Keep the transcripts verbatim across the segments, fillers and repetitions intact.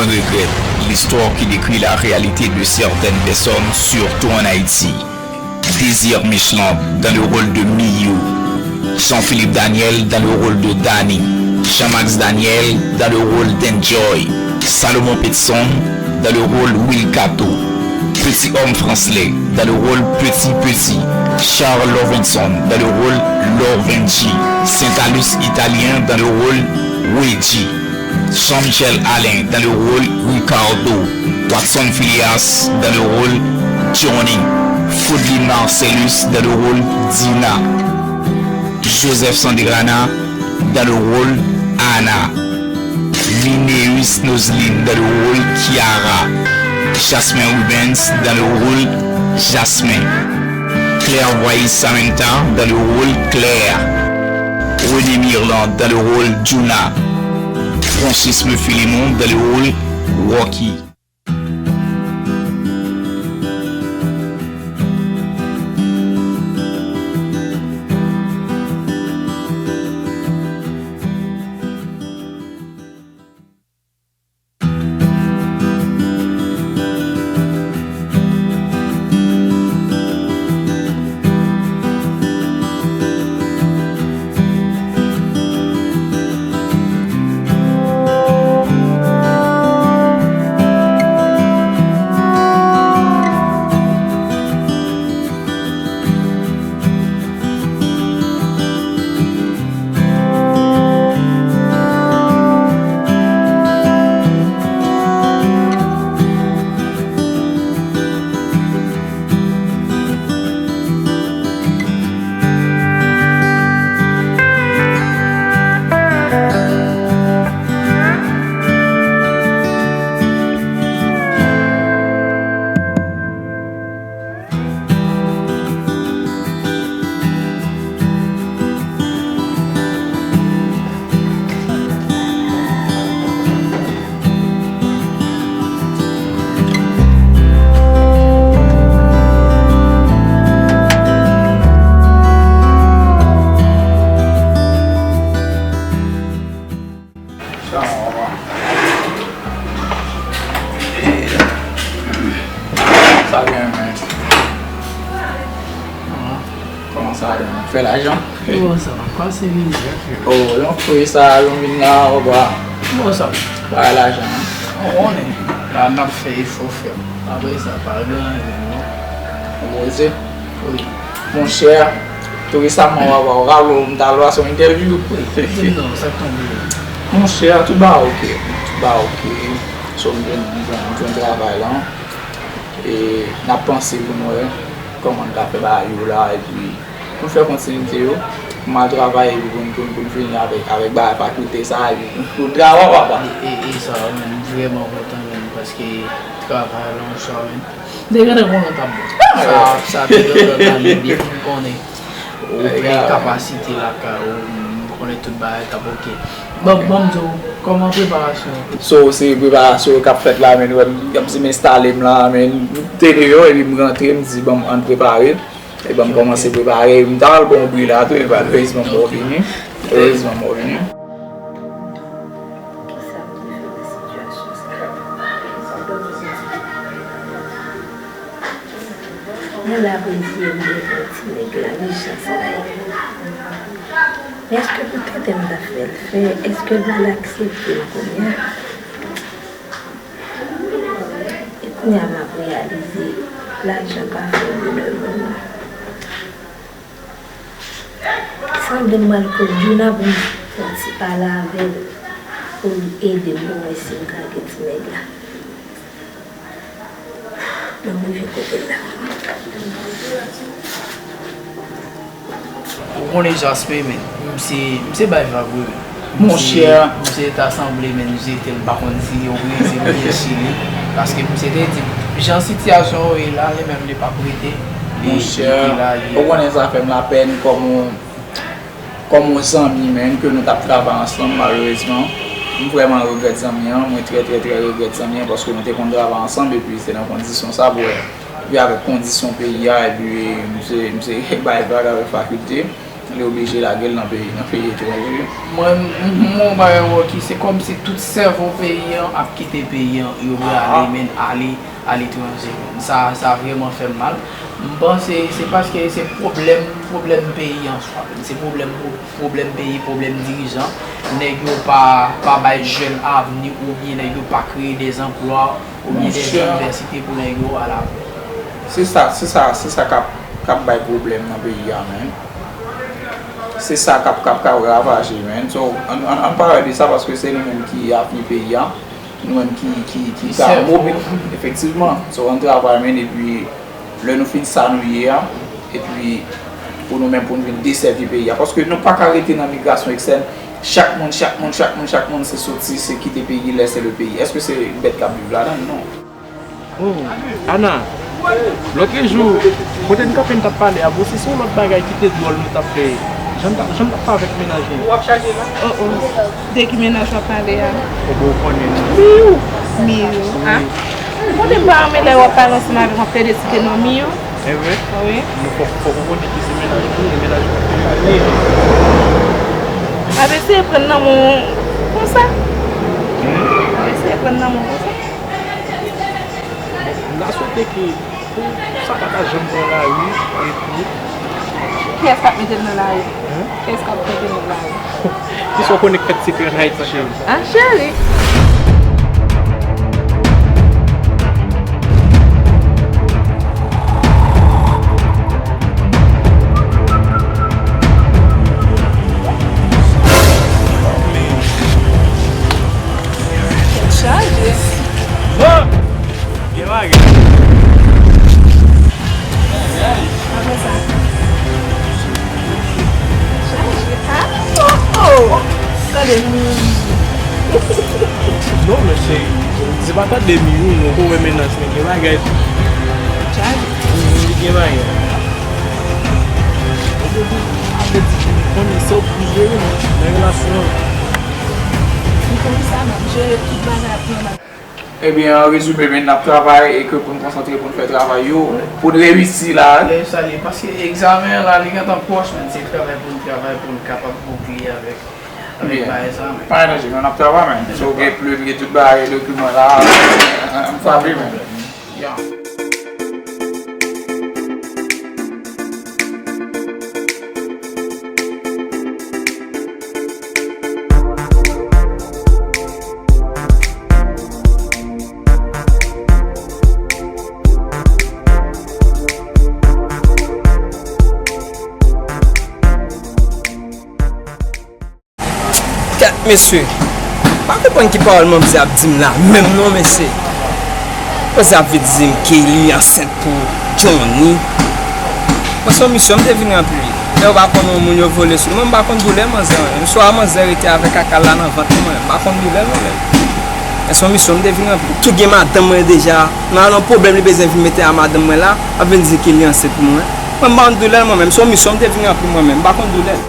Regrette, l'histoire qui décrit la réalité de certaines personnes, surtout en Haïti. Désir Michelin dans le rôle de Miyou. Jean-Philippe Daniel dans le rôle de Danny. Jean-Max Daniel dans le rôle d'Enjoy. Salomon Petson dans le rôle Will Kato. Petit Homme Fransley dans le rôle Petit Petit. Charles Lovenson dans le rôle Lovenji. Saint-Alus Italien dans le rôle Luigi. Jean-Michel Alain dans le rôle Ricardo, Watson Phileas dans le rôle Johnny, Foodly Marcellus dans le rôle Dina, Joseph Sandrana dans le rôle Anna, Mineus Noseline dans le rôle Kiara, Jasmin Rubens dans le rôle Jasmin, Claire Voice Samantha dans le rôle Claire, René Mirland dans le rôle Juna, Francisme Philémon dans le rôle Rocky. Sa gen, men. Kòman sa ale? Fè lajan? Bon, sa va. Pase vini. Oh, yon frè sa, yon vin la, oba. Bon, sa va. Bay lajan. Ou konnen, la n ap fè efò fè. Apre sa, pa gen anyen, non. Ou poze? Wi. Monchè, tou resaman, w a, w a, w a, m t al wè se yon entèvyou. Wi, di m non, sa k tonbe? Monchè, tout bagay oke. Tout bagay oke. So, m jwenn, m jwenn, m jwenn travay la. E n ap panse pou n wè kòman n ka fè bagay yo la, epi pou n fè kontinite yo, pou m al travay, epi pou n, pou n, pou n fini avèk, avèk bagay fakilte sa, epi pou, pou n travay, papa. E, e, e sa, men, m vrèman kontan, men, paske travay la, yon sa, men, m te gentan konnen w t ap bon. Sa, sa te gentan la, men depi m konnen. Ou gen kapasite lakay ou, m konnen tout bagay t ap oke. Bon, ban m di w, kòman preparasyon an? So, se preparasyon yo k ap fèt la, men, ou wè m, m di m enstale m la, men, m te deyò, epi m rantre, m di, ban m, ann prepare. Epi ban m kòmanse prepare. M ta pral ba w bri la tou, epi malerezman m pa vini. Erezman m pa vini. Kisa m te fè nan sitiyasyon sa? Mwen la pou m di m devan ti nèg la, mechans la ye. Men èske pou tenten m ta fè l fè? Èske l pral aksepte l kounye a? E kounye a m ap reyalize lajan pa fè bonè moun. Sanble m pral kot Djouna pou m fè yon ti pale avè l, pou l ede m pou m wè si m ka gen ti nèg la. Mwen rive kote l la. Ou konnen Jasmin, men. Misye, misye bay vag, wi, men. Monchè. Misye, misye ta sanble, men, misye te, m pa konn si yo Brezil oubyen Chili. Paske misye te di, jan sitiyasyon yo ye la, li menm li p ap rete. Monchè, ou konnen sa fè m lapèn kòm yon kòm yon zanmi, menn, ke nou t ap travay ansanm, malerezman. M vrèman regrèt zanmi an, mwen trè, trè, trè regrèt zanmi an, paske nou te konn travay ansanm, epi se nan kondisyon sa, pou wè, epi avèk kondisyon peyi a, epi misye, misye bay vag avèk fakilte. Li oblije lage l nan peyi, nan peyi etranje. Mwen, m, m, m wè yon bagay, Rocky, se kòmsi tout sèvo peyi an ap kite peyi an, yo vle ale, men ale aletranje. Sa, sa vrèman fè m mal. M panse se paske se pwoblèm, pwoblèm peyi an swa. Se pwoblèm, pwoblèm peyi, pwoblèm dirijan. Nèg yo pa, pa bay jèn avni oubyen nèg yo pa kreye de zanplwa oubyen de Monchè. Inivèsite pou nèg yo al apre. Se sa, se sa, se sa k ap, k ap bay pwoblèm nan peyi a, menm. Se sa k ap, k ap, k ap ravaje, menm. So, ann, ann, ann pa pale de sa, paske se nou menm ki avni peyi a. Nou menm ki, ki, ki ka mobil, efektivman. So, ann travay, menm, epi lè nou fin sa nou ye a, epi pou nou menm, pou nou vin desèvi peyi a. Paske nou pa ka rete nan migrasyon ekstèn. Chak moun, chak moun, chak moun, chak moun, se soti, se kite peyi, lèse le peyi. Èske se bèt k ap viv ladan l? Non. Oh, Ana, lòt jou, kote n kanpe n t ap pale a, bon, se, se yon lòt bagay ki te dwòl nou t ap fè. Jan n t ap, jan n t ap pale avèk mennaj mwen. Ou ap chaje la? Oh, oh. De ki mennaj w ap pale a? Ou bon, ou konnen, non? Miyou. Miyou, a? Wi. Kote m pa renmen lè w ap pale ansanm avè m, w ap plede site non Miyou? E vre? Wi. Nou fòk, fòk ou konnen ki se mennaj mwen, e mennaj mwen ki mwen ye. W ap eseye pran nan men w konsa? Hmm? W ap eseye pran nan men w konsa? M ta swete ke pou sa pa ta janm pran lari, epi kiyès k ap mete m nan lari? Hein? Kiyès k ap mete m nan lari? Kisa w konnen k fèt sekrè an Ayiti, cheri? Ah, cheri! Tèt chaje. Bon! Gen bagay. Apre sa. Chaje. Ah, oh, oh. Tande, hmm. Non, men cheri, se pa tande mi, wi, non, pou wè mennaj mwen gen bagay. Chaje. Wi, gen bagay. Ou te di, a vle di, konnen se ou ki jere, non, nan relasyon an. Li konn sa, m ap jere tout bagay ap pran. Ebyen, an rezime, men n ap travay e ke pou n konsantre, pou n fè travay yo, pou n reyisi la. Lè sa li, paske egzamen an la, li gentan pwòch, men se travay pou n travay, pou n kapab boukle avèk, avèk bagay sa, men. Pa gen danje, men n ap travay, men. So, gen plim, gen tout bagay, dokiman la, m frape, men. Yeah. Kèt, mesye. M pa konprann ki pawòl manzè ap di m la menm non, mesye. Manzè ap vin di m ke li ansent pou Johnny. Mwen se yon misyon m te vin ranpli. Lè yo pa konn yon moun yo vole sou li. Mwen m pa konn doulè manzè an. Swa manzè rete avèk kaka la nan vant mwen. M pa konn doulè l non, menm. Men se yon misyon m te vin ranpli. Tou gen madanm mwen deja. Nan yon pwoblèm li bezwen vin mete a madanm mwen la, ap vin di ke li ansent pou mwen. Mwen m pa konn doulè l mwen menm. Se yon misyon m te vin ranpli mwen menm. M pa konn doulè l.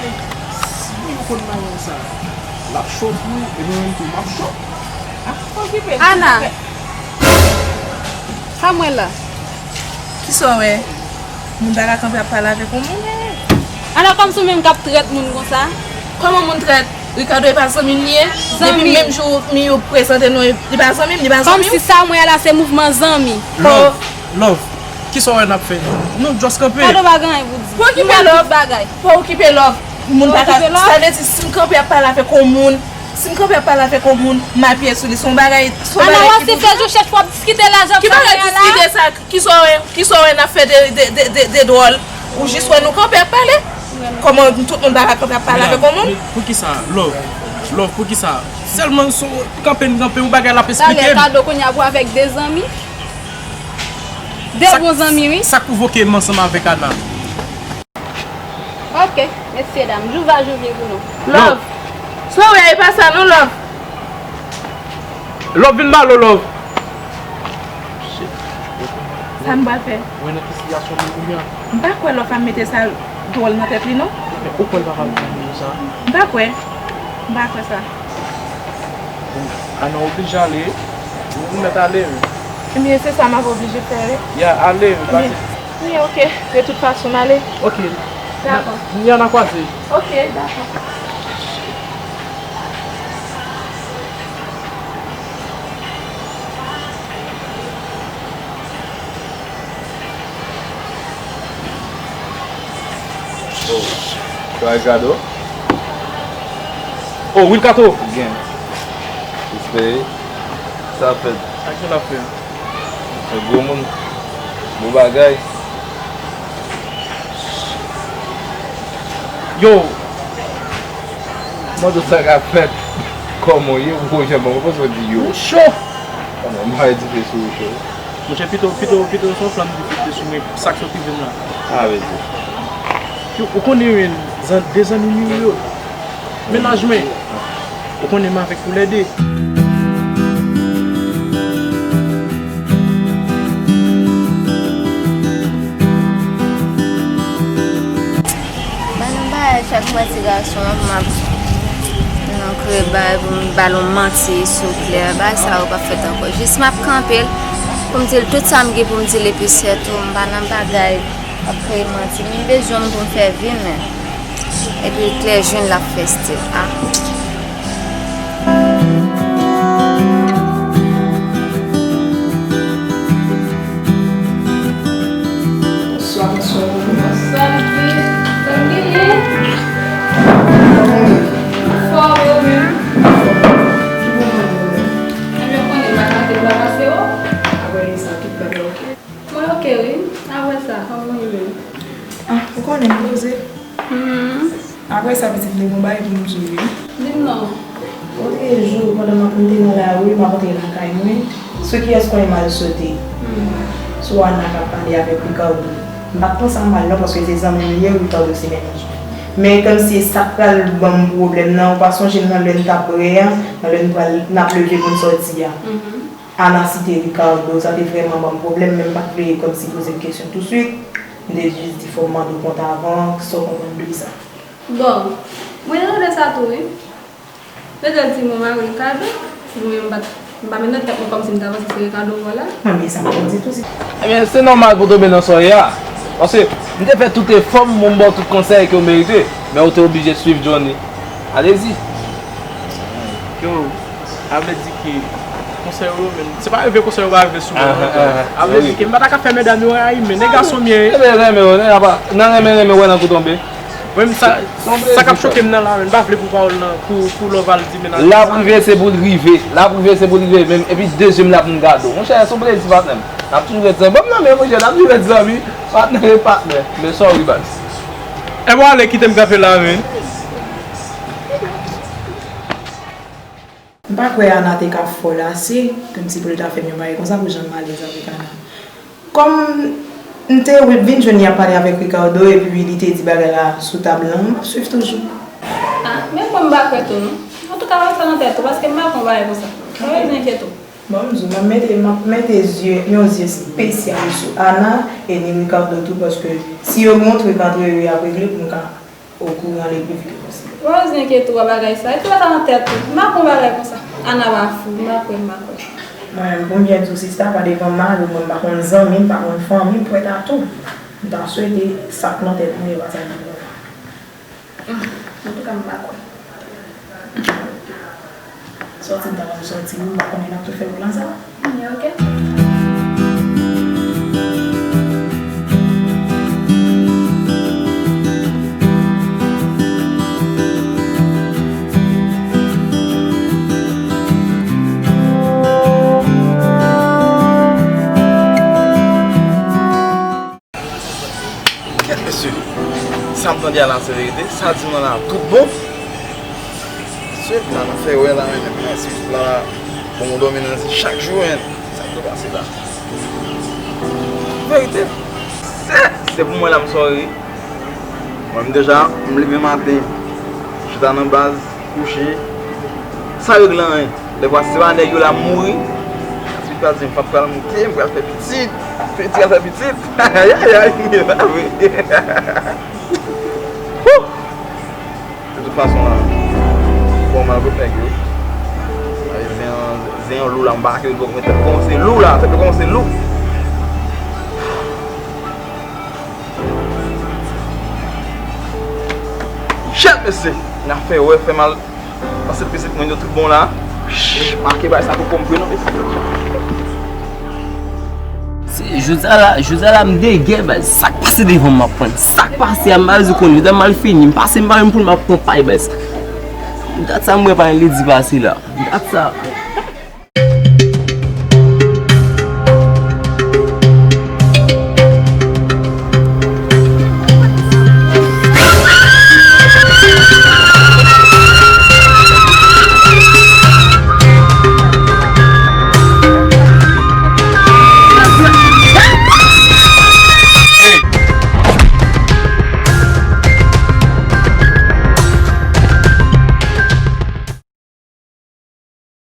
Si yo konn madanm sa, l ap cho tou, epi mwen menm tou, m ap cho. Ana! Sa m wè la? Kisa w wè? Moun pa ka kanpe ap pale avèk yon moun. Ana, kòmsi w menm k ap trèt moun konsa? Kòman moun trèt? Ricardo e pa zanmi m li ye? Zanmi. Depi menm jou Miyou prezante nou, li pa zanmi m, li pa zanmi w? Kòmsi sa m wè la se mouvman zanmi. Love, love. Kisa w wè n ap fè? Nou just kanpe. Ricardo pa gen anyen pou di. Pa okipe Love. Tout bagay. Pa okipe Love. Moun pa ka, sa vle di si m kanpe ap pale avèk yon moun, si m kanpe ap pale avèk yon moun, m apiye sou li. Se yon bagay, se yon bagay ki pou di. Ana, w ap se fè jou chèch pou w ap diskite la, jan w fè la. Ki bagay diskite sa? Kisa w wè, kisa w wè n ap fè de, de, de, de, de dwòl? Ou jis wè nou kanpe ap pale? Kòman tout moun pa ka kanpe ap pale avèk yon moun? Men poukisa, Love? Love, poukisa? Sèlman sou kanpe n kanpe, yon bagay l ap esplike m. Talè Ricardo kounye a pou avèk de zanmi. De bon zanmi, wi. Sa k pwovoke m ansanm avèk Ana? Ok, mesye dam, jou va jou vin pou nou. Love. Sa w wè, e pa sa non, Love. Love, vin ba lo, Love. Sa m pral fè? Ou wè nan ki sitiyasyon nou ye kounye a? M pa kwè Love ap mete sa. dwòl nan tèt li, non? Men ou kwè l pa pral fè m sa? M pa kwè. M pa kwè sa. Ana oblije ale. Ou mèt ale, wi. Ebyen, se sa m ap oblije fè, wi. Ya, ale, wi, pase. Ebyen, ok. De tout fason, m ale. Ok. Dakò. N a, n a kwaze. Ok, dakò. Oh, Ricardo? Oh, Wilkato! Gen. Respè. Sa fèt? Sa k ap fè? Yon gwo moun. Bon bagay. Yo! Mwen di w sa k ap fèt. Kòman w ye? Ou jan ban mwen panse w di yo. Ou cho! Kòman mwen di fè sou ou cho? Monchè, pito, pito, pito se yon flanm ki pete sou mwen, sa k sot rive m la. A, vle di. Yo, ou konnen yo, zan-, de zanmi m yo, yo. Mennaj mwen. Ou konnen m avèk toulède. Ba nan bagay, chak fwa ti gason an, m ap nan kreye bagay pou m ba l yon manti sou Claire. Bagay sa yo p ap fèt ankò. Jis m ap kanpe l pou m di l tout sa m gen pou m di l, epi sètou, m pa nan bagay ap kreye manti. M bezwen m pou m fè vi m. Epi Claire jwenn l ap fè stil. A. Bonswa, bonswa, bonswa. Bonswa, Lidi. Sa w genyen? Anfòm, ou menm? Ki bon, mwen menm. Ebyen, ou konnen, m pa ka te pa pase, o. Apre sa, tout bagay oke? Mwen oke, wi. Apre sa, kòman ou ye menm? A, ou konnen, m poze. Hmm. Apre sa, pitit, m te gon bagay pou m di w, wi. Di m non. Lòt jou, pandan m ap, m te nan lari, m ap antre lakay mwen, sou kiyès konnen m al sote? Hmm. Sou Ana k ap pale avèk Ricardo. M pa t panse anba l non, paske se zanmi m li ye, Ricardo se mennaj mwen. Men kòmsi sa k pral ban m pwoblèm nan, ou pa sonje nan lè n t ap brè a, nan lè n pral, n ap leve pou n sòti a. Mhm. Ana site Ricardo, sa te vrèman ban m pwoblèm, men m pa t vle kòmsi poze l kesyon touswit. M te jis di fò m mande w kont avan, sa w konprann de sa. Bon, mwen te tande sa tou, wi. Petèt si mwen mare Ricardo, mwen m pa t, m pa met nan tèt mwen kòmsi m t avanse se Ricardo vòlè. Mwen, men sa m konn di tou, si. Ebyen, se nòmal pou w tonbe nan sa w ye a. Paske m te fè tout efò m pou m ba w tout konsèy ke w merite, men ou te oblije swiv Johnny. Alezi. Yo, sa vle di ke konsèy yo menm, se pa rive konsèy yo pa rive sou mwen non. Sa vle di ke m pa ta ka fè medam yo rayi m, men nèg gason m ye. Ebyen, renmen yo, nèg apa, nan renmen, renmen, wè nan kou tonbe. Mwen, sa, sa k ap choke m nan la, men m pa vle pou pawòl nan, pou, pou lè w va al di mennaj. L ap rive, se pou l rive. L ap rive, se pou l rive. Men, epi dezyèm la pou m gade w. Monchè, se yon plezi, patnè m. N ap toujou ret zanmi. Ban m nan men, monchè, n ap toujou ret zanmi. Patnè e patnè. Men sorry, baz. Ebyen, ale, kite m kanpe la, men. M pa kwè Ana te ka fòl ase, kòmsi pou li ta fè m yon bagay konsa pou jan m alèz avèk Ana. Kòm m te vin jwenn li ap pale avèk Ricardo, epi li te di bagay la sou tab lan, m ap swiv toujou. A, men mwen m pa kwè tou non. Antouka, mete sa nan tèt ou, paske m pa kwè yon bagay konsa. Mwen, enkyete w. Bon, m di w, m ap mete, m ap mete zye, yon zye espesyal sou Ana e ni Ricardo tou, paske si yo gen yon trik ant yo, y ap regle pou m ka okouran le pli vit posib. Rose, enkyete w a bagay sa. Kite sa nan tèt ou. M pa kwè yon bagay konsa. Ana pa fou. M pa kwè, m pa kwè. Mwen menm, pou m byen di w, sista, pa devan mari w, mwen m pa konn zanmi m, m pa konn fanmi m, prèt a tou. M ta swete sa k nan tèt mwen e pa sa k nan tèt ou. Antouka, m pa kwè. Sòti m ta pral sòti, m pa konnen n ap tou fè plan sa. Ebyen, oke. Kèt mesye, sa m tande a la se verite, sa di m nan la tout bon. Mesye, la nan fè wè la, men, men, men, si la, bon, m dòmi nan chak jou, men, sa k dwe pase la? Verite. Se, se pou mwen la m sòri. Mwen, m deja, m leve maten, chita nan baz, kouche. Sa regle anyen. Dèfwa, si se pa nèg yo la, m mouri. Pitit pral di m, pap pral moute, m pral fè pitit. Pitit pral fè pitit. Ayayay, e pa vre. Yo, nèg yo. Ay, zen an, zen an lou la, m pa ke l kòmanse lou la, tèt yo kòmanse lou. Shit, mesye! N ap fè wè, fè mal. Pase pitit mwen yo tout bon la. Shh, make bay sa pou kò m vre non, mesye. Se, jodi a la, jodi a la, m degè, baz. Sa k pase devan m, m ap pran. Sa k pase a, m pa bezwen konn. Jodi a, m al fini. M pase, m pa menm pou m ap pran pay, baz. Dat sa, m wè pa gen ledi pase la. Dat sa.